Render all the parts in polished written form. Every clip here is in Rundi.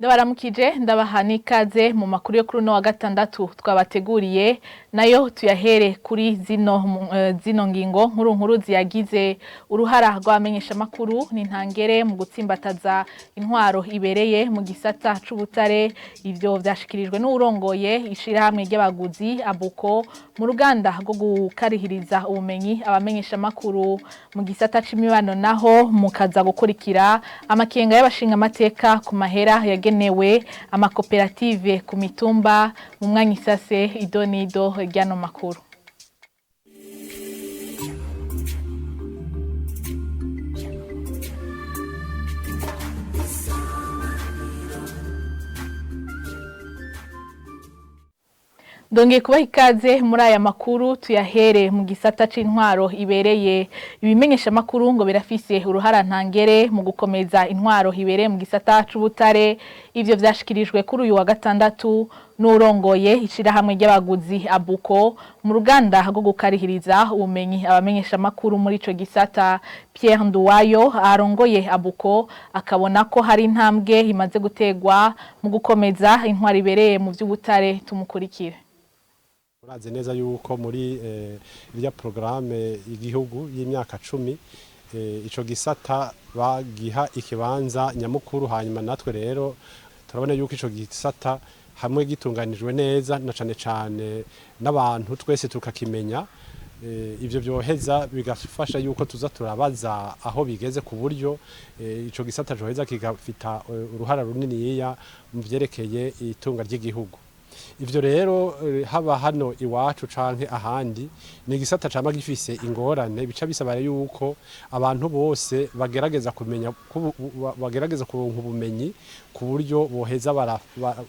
Ndabaramukije, ndabaha n'ikaze mu makuru yo kuri uno wa gatandatu twabateguriye, nayo tuyahere kuri zino ngingo nkuru nkuru ziyagize. Uruhara rw'abamenyeshamakuru ni ntangere mu gutsimbataza intwaro ibereye mu gisata c'ubutare. Ivyo vyashikirijwe n'uwurongoye ishirahamwe ry'abaguzi Abuko mu ruganda rwo gukarihiriza ubumenyi abamenyeshamakuru. Mu gisata c'imibano naho mukaza gukurikira amakenga y'abashingamateka ku mahera yagenewe amakoperative ku mitumba. Mu mwanya isase idonido ry'ano makuru. Ndongeye kubaha ikaze muri aya makuru, tuyahere mu gisata c'intwaro ibereye. Ibimenyeshamakuru ngo birafise uruhara ntangere mu gukomeza intwaro ibereye mu gisata c'ubutare. Ivyo vyashikirijwe kuri uyu wa gatandatu n'urongoye ishirahamwe ry'abaguzi Abuko mu ruganda rwo gukarihiriza ubumenyi abamenyeshamakuru muri ico gisata. Pierre Nduwayo arongoye Abuko akabona ko hari intambwe imaze gutegwa mu gukomeza intwaro ibereye mu vy'ubutare. Tumukurikire. Urazi neza yuko muri irya programme igihugu y'imyaka 10 ico gisata bagiha ikibanza nyamukuru. Hanyuma natwe rero turabona yuko ico gisata hamwe gitunganijwe neza na cane cane n'abantu twese tukakimenya, ivyo vyoheza bigafasha yuko tuza turabaza aho bigeze, ku buryo ico gisata coheza kigafita uruhara runiniya mu vyerekeye itunga ry'igihugu. Ivyo rero, haba hano iwacu canke ahandi, ni igisata cama gifise ingorane, bica bisaba yuko abantu bose bagerageza kumenya, bagerageza kuronka ubumenyi ku buryo boheza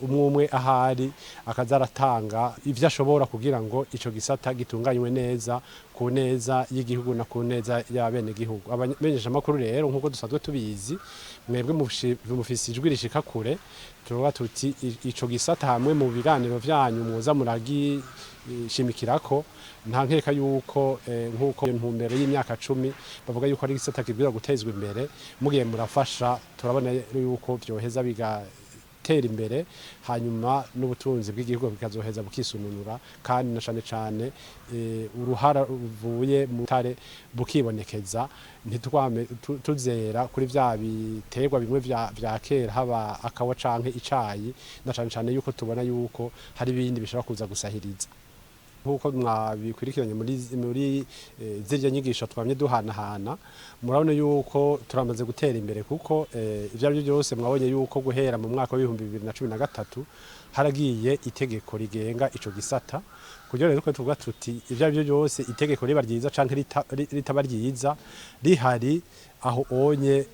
umwe umwe ahari akaza aratanga ivyo ashobora kugira ngo ico gisata gitunganywe neza ku neza y'igihugu na ku neza y'abenegihugu. Abamenyeshamakuru rero, nk'uko dusanzwe tubizi, mwebwe mufise ijwi rishika kure. Tuvuga tuti ico gisata hamwe mu biganiro vyanyu muza muragishimikirako, nta nkeka yuko nk'uko intumbero y'imyaka 10 bavuga yuko ari igisata kibwira gutezwa imbere, mugiye murafasha, turabona yuko vyoheza bigatera imbere, hanyuma n'ubutunzi bw'igihugu bikazoheza bukisununura, kandi na cane cane uruhara ruvuye mu butare bukibonekeza, ntitwame tuzera kuri vya biterwa bimwe vya kera, haba akawa canke icayi, na cane cane yuko tubona yuko hari ibindi bishobora kuza gusahiriza. Nk'uko mwabikurikiranye muri zirya nyigisho twamye duhanahana, murabona yuko turamaze gutera imbere, kuko ivyo arivyo byose mwabonye yuko guhera mu mwaka wa 2013 haragiye itegeko rigenga ico gisata. Kugira rero tuvuga tuti ivyo arivyo byose, itegeko riba ryiza canke ritaba ryiza, rihari aho onye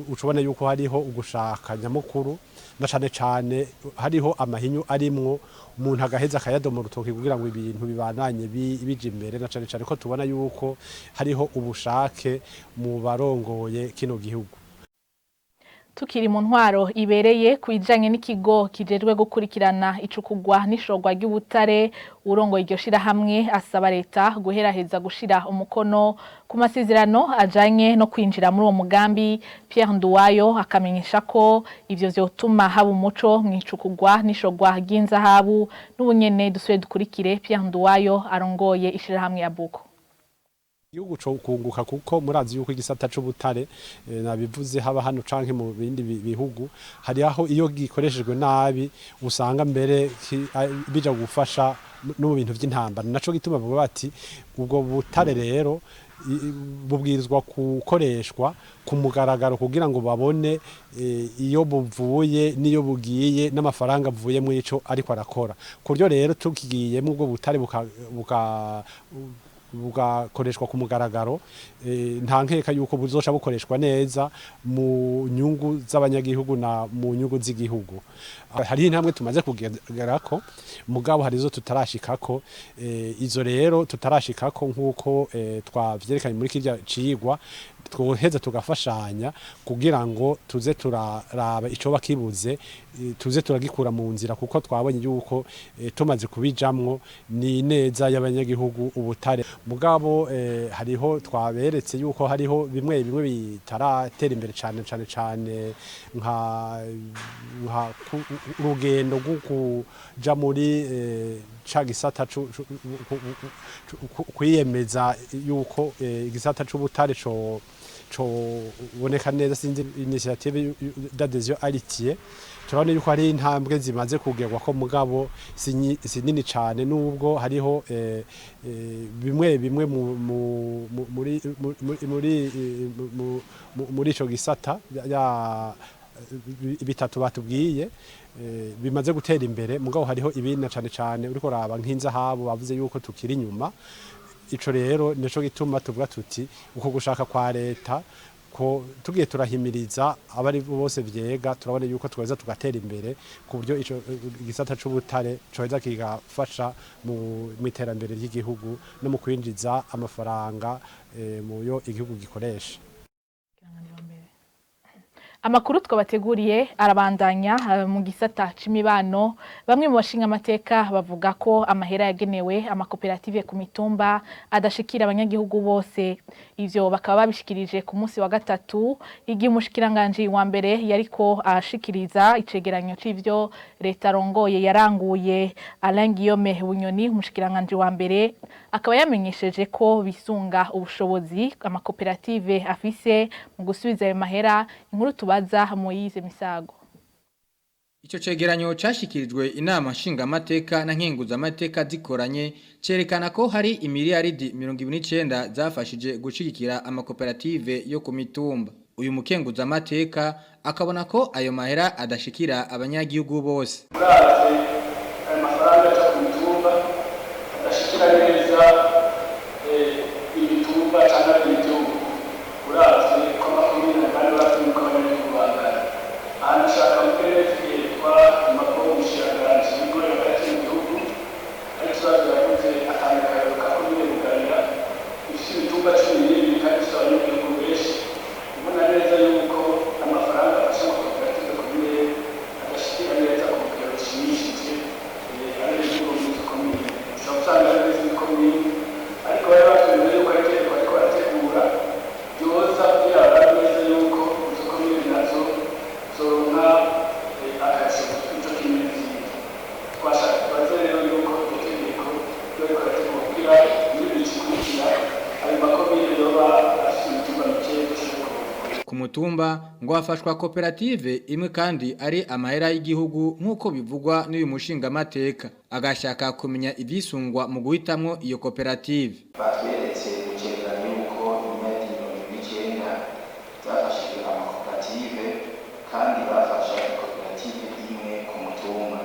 ucubona yuko hariho ugushaka nyamukuru, na cane cane hariho amahinyu arimwo, umuntu agaheza akayadoma urutoki kugira ngo ibintu bibananye bija imbere, na cane cane ko tubona yuko hariho ubushake mu barongoye kino gihugu. Tukiri mu ntwaro ibereye, ku bijanye n'ikigo kijejwe gukurikirana icukugwa n'ishorwa ry'ubutare, urongoye iryo shirahamwe asaba leta guheraheza gushira umukono ku masezerano ajanye no kwinjira muri uwo mugambi. Pierre Nduwayo akamenyesha ko ivyo vyotuma haba umuco mw'icukugwa n'ishorwa ry'inzahabu. N'ubunyene dusubire dukurikire Pierre Nduwayo arongoye ishirahamwe Abuko. Igihugu co kunguka, kuko murazi yuko igisata c'ubutare, nabivuze, haba hano canke mu bindi bihugu, hari aho iyo gikoreshejwe nabi usanga mbere bija gufasha no mu bintu vy'intambara. Naco gituma bavuga bati ubwo butare rero bubwirizwa gukoreshwa ku mugaragaro kugira ngo babone iyo buvuye n'iyo bugiye n'amafaranga avuye muri ico ariko arakora. Ku buryo rero tukigiyemo ubwo butare bugakoreshwa ku mugaragaro, nta nkeka yuko buzoca bukoreshwa neza mu nyungu z'abanyagihugu na mu nyungu z'igihugu. Hariho intambwe tumaze kugerako, mugabo hari izo tutarashikako. Izo rero tutarashikako, nk'uko twavyerekanye muri kirya cigwa, twoheza tugafashanya kugira ngo tuze turaraba ico bakibuze, tuze turagikura mu nzira, kuko twabonye yuko tumaze kubijamwo ni neza y'abanyagihugu ubutare. Mugabo hariho twaberetse yuko hariho bimwe bimwe bitaratera imbere cane cane cane nka urugendo rwo kuja muri ca gisata kwiyemeza yuko igisata c'ubutare co boneka neza, sinzi initiative d'adhésion alitier. Turabona yuko hari intambwe zimaze kugerwa ko, mugabo si nini cane, nubwo hariho bimwe bimwe muri ico gisata ya bitatu batubwiye bimaze gutera imbere, mugabo hariho ibindi cane cane uriko raba nk'inzahabu bavuze yuko tukiri inyuma. Ico rero nico gituma tuvuga tuti uko gushaka kwa leta ko tugiye turahimiriza abari bose vyega, turabona yuko tweza tugatera imbere ku buryo ico gisata c'ubutare coheza kigafasha mu iterambere ry'igihugu no mu kwinjiza amafaranga mu yo igihugu gikoresha. Amakuru twabateguriye arabandanya mu gisata c'imibano. Bamwe mu bashinga amateka bavuga ko amahera yagenewe amakoperative ku mitumba adashikira abanyagihugu bose. Ivyo bakaba babishikirije ku munsi wa gatatu igihe umushikiranganje wa mbere yariko ashikiriza icegeranyo c'ivyo leta rongoye yaranguye. Alain Guillaume Bunyoni, umushikiranganje wa mbere, akaba yamenyesheje ko bisunga ubushobozi amakoperative afise mu gusubiza ayo mahera. Inkuru tubaza Moyize Misago. Ico cegeranyo cashikirijwe inama nshingamateka na nkenguzamateka zikoranye cerekana ko hari imiliyaridi 29 zafashije gushigikira amakoperative yo ku mitumba. Uyu mukenguzamateka akabona ko ayo mahera adashikira abanyagihugu bose. Murazi ayo mafaranga aja ku mitumba adashikira neza imitumba canke abenegihugu. Urazi ko amakomine angana batuye uko abanyagihugu bangana. Ahantu ushaka mbere tugiye twatuma ko umushikiranganji w'ingoro hagati mu gihugu ariko ikibazo yavuze atanga akarorero ka komine Bugarira ifise imitumba 12 kandi ifise abanyagihugu benshi. Ubona neza yuko amafaranga afasha amakoperative komine adashikira neza ku rugero rushimishije abenegihugu muri izo komine. Ushobora gusanga ari n'izindi komine, ariko bari batwemereye yuko ari itegeko bariko barategura ryoza kugira barabe neza yuko izo komine nazo zoronka akarusho ico kimwe n'izindi. Twashaka tubaze rero yuko iryo tegeko ryo riko rirategurwa kugira muri bibiri ikurikira ayo makomine yoba afise imitumba mike dushobore kuronka. Ku mutumba ngo hafashwa koperative imwe kandi ari amahera y'igihugu nk'uko bivugwa n'uyu mushingamateka, agashaka kumenya ivyisungwa mu guhitamwo iyo koperative. Batweretse mu cegeranyo yuko imiliyaridi 29 zafashije amakoperative kandi bafasha ikoperative imwe ku mutumba.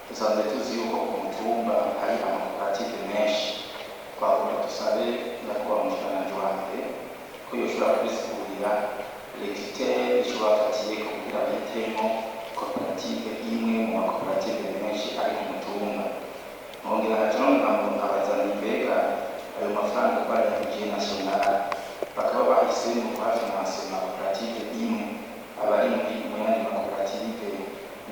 Dusanzwe tuzi yuko ku mutumba hari amakoperative menshi. Twagomba dusabe nyakubahwa umushikiranganji wa mbere ko yoshobora kubisigurira les critères ico bafatiyeko kugira bahitemwo koperative imwe mu makoperative menshi ari ku mutumba. Nkongera nkaca nkabaza nti mbega ayo mafaranga ko ari budget national bakaba bahisemo kuhafinansa amakoperative imwe, abari mu yandi makoperative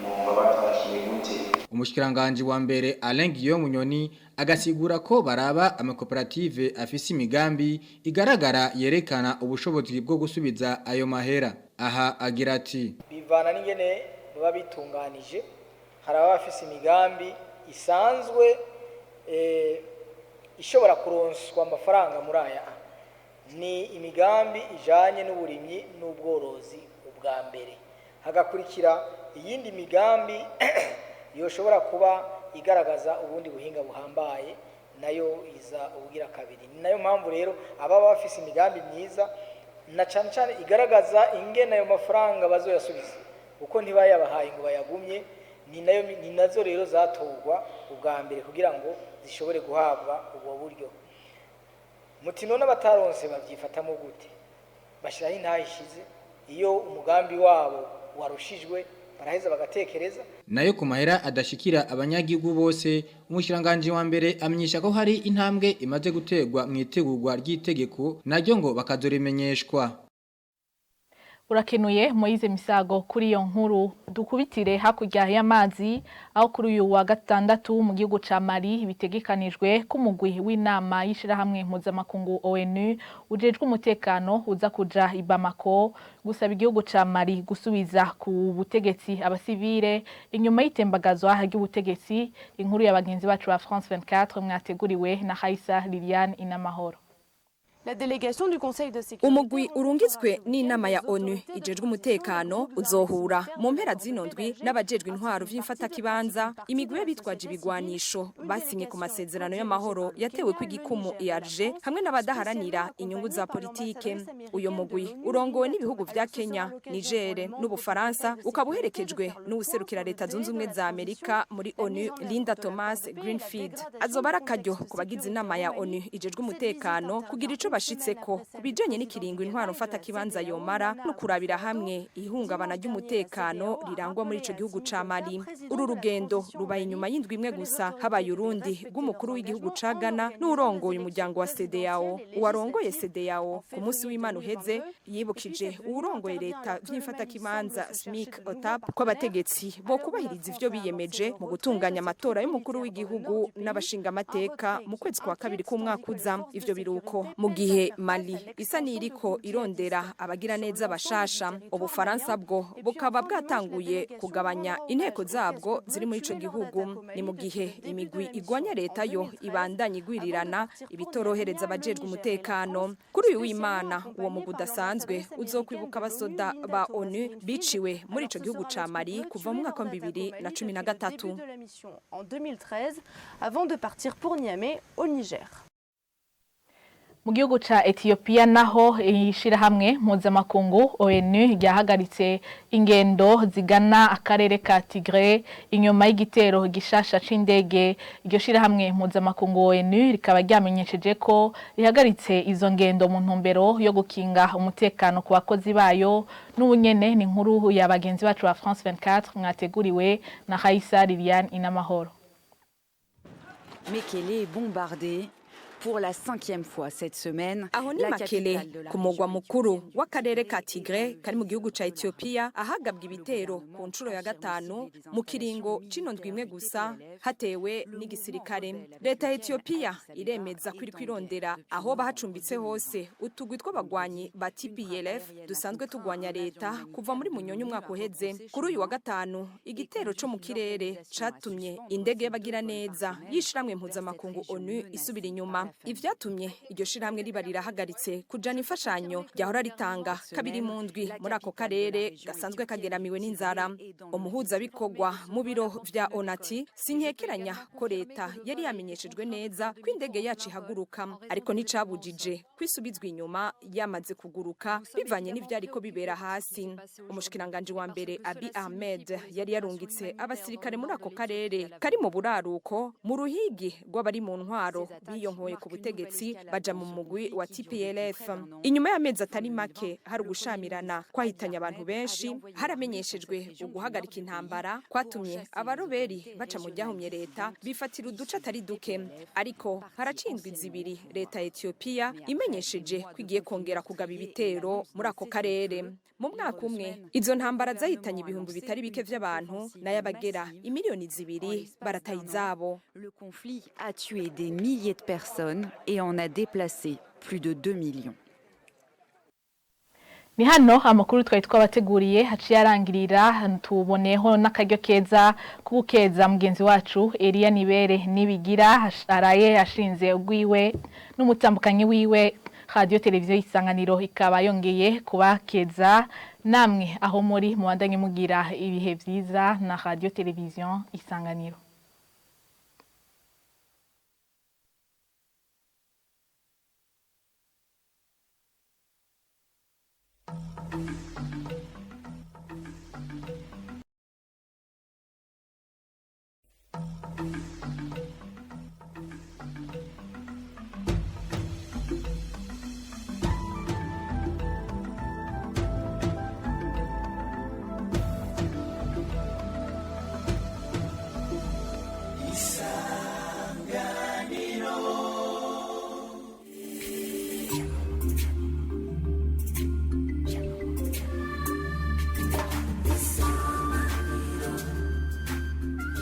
mwumva batakiye gute? Umushikiranganji wa mbere Alain Guillaume Bunyoni agasigura ko baraba amakoperative afise imigambi igaragara yerekana ubushobozi bwo gusubiza ayo mahera. Aha agira ati: bivana n'ingene baba bitunganije, hari ababa bafise imigambi isanzwe ishobora kuronswa amafaranga muri aya. Ni imigambi ijanye n'uburimyi n'ubworozi ubwa mbere, hagakurikira iyindi migambi yoshobora kuba igaragaza ubundi buhinga buhambaye, nayo iza ubugira kabiri. Ni nayo mpamvu rero ababa bafise imigambi myiza na cane cane igaragaza ingene ayo mafaranga bazoyasubiza, kuko ntibayabahaye ngo bayagumye. Ni nazo rero zatorwa ubwa mbere kugira ngo zishobore guhabwa ubwo buryo. Muti none abataronse babyifatamo gute? Bashiraho intahe ishize, iyo umugambi wabo warushijwe Baraheza bagatekereza. Nayo ku mahera adashikira abanyagihugu bose, umushiranganje wa mbere amenyesha ko hari intambwe imaze gutegwa mu itegurwa ry'itegeko, naryo ngo bakazorimenyeshwa. Urakenuye Moise Misago kuri iyo nkuru. Dukubitire hakurya y'amazi, aho kuri uyu wa gatandatu mu gihugu ca Mali bitegekanijwe ko umugwi w'inama y'ishirahamwe mpuzamakungu ONU ujejwe umutekano uza kuja i Bamako gusaba igihugu ca Mali gusubiza ku butegetsi abasivile inyuma y'itembagazwa ry'ubutegetsi. Inkuru ya bagenzi bacu ba France 24 mwateguriwe na Haisa Liliane Inamahoro. Umugwi urungitswe n'inama ya ONU ijejwe umutekano uzohura mu mpera zino ndwi n'abajejwe intwaro vy'imfatakibanza, imigwi y'abitwaje ibigwanisho basinye ku masezerano y'amahoro yatewe kw'igikumu i Alger, hamwe n'abadaharanira inyungu za politike. Uyo mugwi urongowe n'ibihugu vya Kenya, Niger n'Ubufaransa, ukaba uherekejwe n'uwuserukira Leta Zunze Ubumwe za Amerika muri ONU, Linda Thomas Greenfield. Azoba ari akaryo ku bagize inama ya ONU ijejwe umutekano kugira ico bashitseko ku bijanye n'ikiringo intwaro mfatakibanza yomara, no kurabira hamwe ihungabana ry'umutekano rirangwa muri ico gihugu ca Mali. Uru rugendo rubaye inyuma y'indwi imwe gusa habaye urundi rw'umukuru w'igihugu ca Ghana n'urongoye umuryango wa CEDEAO. Uwarongoye CEDEAO ku munsi w'Imana uheze yibukije uwurongoye leta vy'imfatakibanza, Smith Otap, ko abategetsi bo kubahiriza ivyo biyemeje mu gutunganya amatora y'umukuru w'igihugu n'abashingamateka mu kwezi kwa kabiri k'umwaka uza. Ivyo biruko mu gihe Mali isa n'iriko irondera abagira neza bashasha. Ubufaransa bwo bukaba bwatanguye kugabanya inteko zabwo ziri muri ico gihugu. Ni mu gihe imigwi igwanya leta yo ibandanya igwirirana, ibitorohereza abajejwe umutekano. Kuri uyu w'Imana uwo mugwi udasanzwe uzokwibuka abasoda ba ONU biciwe muri ico gihugu ca Mali kuva mu mwaka wa 2013. En 2013, avant de partir pour Niamey au Niger. Mu gihugu ca Ethiopia naho, ishirahamwe mpuzamakungu ONU ryahagaritse ingendo zigana akarere ka Tigray inyuma y'igitero gishasha c'indege. Iryo shirahamwe mpuzamakungu ONU rikaba ryamenyesheje ko rihagaritse izo ngendo mu ntumbero yo gukinga umutekano ku bakozi bayo. N'ubunyene ni inkuru ya bagenzi bacu ba France 24 mwateguriwe na Raisa Liliane Inamahoro. Mekele est bombardé pour la cinquième fois cette semaine. Aho ni Makele, ku mugwa mukuru w'akarere ka Tigray kari mu gihugu ca Ethiopia, ahagabwa ibitero ku nshuro ya gatanu mu kiringo c'ino ndwi imwe gusa, hatewe n'igisirikare. Leta ya Ethiopia iremeza ko iriko irondera aho bahacumbitse hose utugwi tw'abagwanyi ba TPLF dusanzwe tugwanya leta kuva muri Munyonyo umwaka uheze. Kuri uyu wa gatanu, igitero co mu kirere catumye indege y'abagira neza y'ishirahamwe mpuzamakungu ONU isubira inyuma, ivyatumye iryo shirahamwe riba rirahagaritse kujana imfashanyo ryahora ritanga kabiri mu ndwi muri ako karere gasanzwe kageramiwe n'inzara. Umuhuzabikorwa mu biro vya ONU ati: "Sinkekeranya ko leta yari yamenyeshejwe neza ko indege yacu ihaguruka, ariko nticabujije kwisubizwa inyuma yamaze kuguruka bivanye n'ivyariko bibera hasi." Umushikiranganji wa mbere Abiy Ahmed yari yarungitse abasirikare muri ako karere kari mu buraruko mu ruhigi rw'abari mu ntwaro biyonkoye ku butegetsi baja mu mugwi wa TPLF. Inyuma y'amezi atari make hari ugushamirana kwahitanye abantu benshi, haramenyeshejwe uguhagarika intambara kwatumye abaroberi baca mu ryahumye leta bifatira uduce atari duke, ariko haracindwa 2 leta ya Ethiopia imenyesheje ko igiye kongera kugaba ibitero muri ako karere. Mu mwaka umwe izo ntambara zahitanye ibihumbi bitari bike vy'abantu, n'ayabagera imiliyoni 2 barataye izabo. Le conflit a tué des milliers de personnes et en a déplacé plus de 2 millions. Ni hano amakuru twari twabateguriye haciye arangirira. Tuboneho n'akaryo keza kugukeza mugenzi wacu Elia Nibere Nibigira araye ashinze ugwiwe n'umutambukanyi wiwe. Radio Televiziyo Isanganiro ikaba yongeye kubakeza. Namwe aho muri, mubandanye mugira ibihe vyiza na Radio Televiziyo Isanganiro. Isanganiro.